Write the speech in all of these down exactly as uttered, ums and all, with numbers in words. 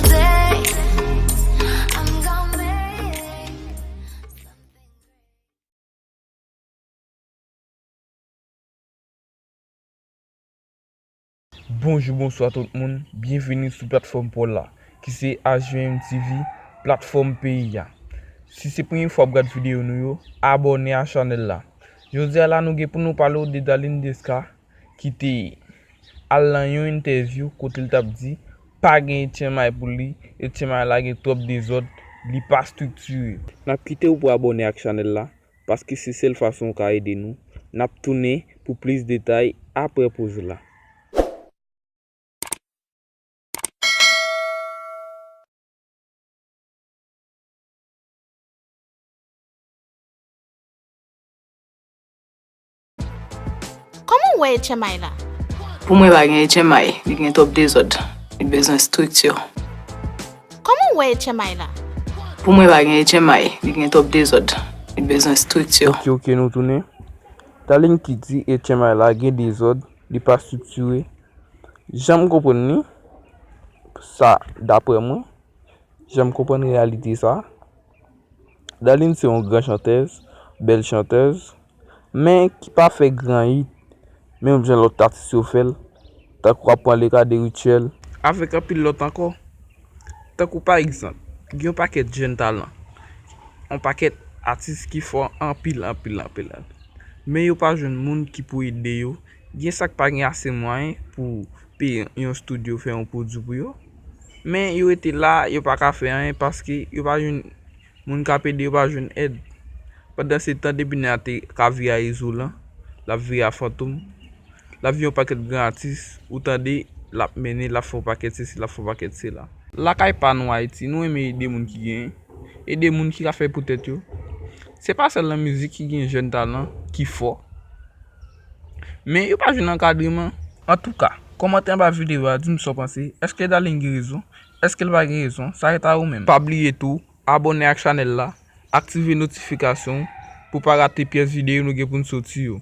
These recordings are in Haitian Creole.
day. I'm gonna make something great. Bonjou, bonswa tout moun. Byenveni sou platfòm pa w la, ki se H V M T V, platfòm peyi a. Si se premye fwa w ap gad videyo nou yo, abòne a chanèl la. Jodi a la, nou gen pou nou pale w de Darline Desca, ki te al nan yon entèvyou kote l t ap di pa gen etchenmay pou li, etchenmay la gen twòp dezòd, li pa estriktire. N ap kite w pou abòne ak chanèl la, paske se sèl fason w ka ede nou. N ap tounen pou plis detay apre poz la. Kòman w wè etchenmay la? Pou mwen, pa gen etchenmay, li gen twòp dezòd. Li bezwen estrikti. Kòman w wè etchenmay la? Pou mwen, pa gen etchenmay, li gen twòp dezòd. Li bezwen estrikti. Ok, ok, nou tounen. Darline ki di etchenmay la gen dezòd, li pa estriktire. Jan m konprann li, sa, daprè mwen, jan m konprann reyalite sa, Darline se yon gran chantèz, bèl chantèz, men ki pa fè gran hit, menm jan lòt atis yo fè l, tankou w ap pran le ka de Rutshelle, avèk anpil lòt ankò. Tankou pa egzanp, gen yon pakèt jèn talan, yon pakèt atis ki fò anpil, anpil, anpil, anpil. Men yo pa jwenn moun ki pou ede yo. Gen sa k pa gen ase mwayen pou peye yon estidyo fè yon pwodui pou yo. Men yo rete la, yo pa ka fè anyen paske yo pa jwenn moun k ap ede yo, pa jwenn èd. Pandansetan, depi nèg la te ka viv a izolan, l ap viv a fantom, l ap viv yon pakèt gran atis, ou tande, l ap mennen, l ap fè yon pakèt sesi, l ap fè yon pakèt sela. Lakay pa nou Ayiti, nou renmen ede moun ki genyen, ede moun ki ka fè pou tèt yo. Se pa sèl nan mizik ki gen jèn talan ki fò, men yo pa jwenn ankadreman. Antouka, kòmante anba videyo a, di m sa w panse. Èske Darline gen rezon? Èske l pa gen rezon? Sa rete a ou menm. Pa bliye tou, abòne ak chanèl la, aktive notifikasyon w pou w pa rate pyès videyo nou gen pou n soti yo.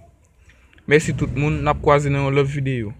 Mèsi tout moun, n ap kwaze nan yon lòt videyo.